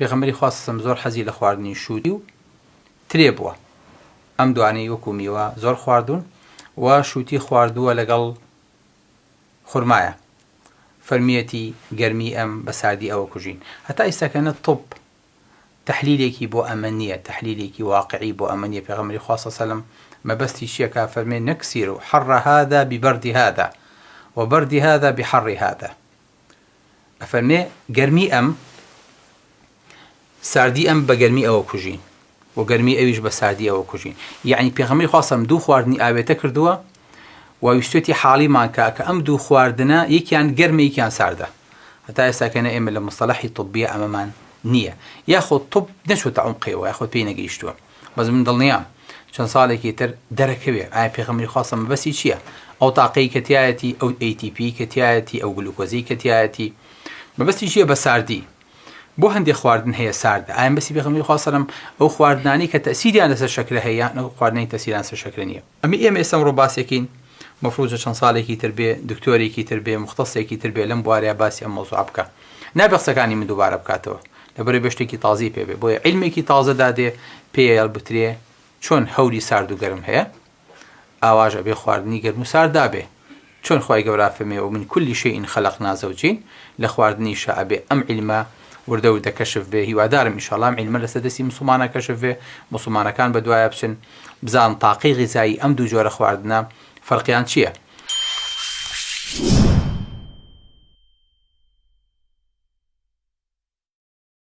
پێغەمبەری خوا سم زۆر حەزی لە خواردنی شووتی و ترێ بووە، ئەم دوانەی وەکو میوە زۆر خواردوون و شووتی خواردووە لەگەڵ خورمایە، فەرمیەتی گەرمی ئەم بە ساردی ئەوە کوژین. هەتا ئیستا کە نە طب تەحلیلێکی بۆ ئەمە نییە، تەحلیلێکی واقعی بۆ ئەمە نییە، پێغەمبەری خوا صلی اللە علیە وسلم مەبەستی چییە کە فەرمێ نکسر حر هذا ببرد هذا وبرد هذا بحر هذا. ئەفەرمێ گەرمی ئەم ساردی ئەم بە گەرمی ئەوە کوژین و گەرمی ئەویش بە ساردی ئەوە کوژین. یعنی پێغەمبەری خوا سەم دوو خواردنی ئاوێتە کردووە و ویستێتی حاڵیمان کا کە ئەم دوو خواردنە یەکیان گەرمە یەکیان ساردە. هەتا ئێستا کە نە ئێمە لە مستەلەحی طبیە ئەمەمان نییە، یاخود طب نەچووتە عمقیەوە یاخود پێی نەگەیشتووە. بەس من دڵنیام چەند ساڵێکی تر دەرەکەوێ ئایا پێغەمبەری خوا سە مەبەستی چییە؟ ئەو تاقەی کە تیایەتی، ئەو ATP کە تیایەتی، ئەو گلوکۆزەی کە تیایەتی، مەبەستی چییە بە ساردی؟ بۆ هەندێک خواردن هەیە ساردە، ئایا مەبەستی پێغەمبەری خوا سەلەم ئەو خواردنانەی کە تەسیریان لەسەر شەکرە هەیە یان ئەو خواردنەی تەسیریان لەسەر شەکرە نییە؟ ئەمە ئێمە ئێستا ئەمڕۆ باسێکین مەفروزە چەند ساڵێکی تر بێ دکتۆرێکی تر بێ مختصێکی تر بێ لەم بوارەیە باسی ئەم مەوزوعە بکا، نابێ قسەکانی من دووبارە بکاتەوە لەبەرئەوەی بە شتێکی تازەی پێ بێ، بۆیە عیلمێکی تازە دادێ پێی بوترێ چۆن هەوری سارد و گەرم هەیە ئاواش ئەبێ خواردنی گەرم و سارد دابێ، چۆن خوای گەورە فەرمێ ومن کل شیء خلقنا زوجین لە خواردنیشا ئەبێ ئەم عیلمە وردە وردە کەشف بێ، هیوادارم ئینشاڵا ئەم عیلمە لەسەر دەستی موسڵمانان کەشف بێ، موسڵمانەکان بەدوایا بچن بزانن تاقەی غیزایی ئەم دوو جۆرە خواردنە فەرقیان چیە.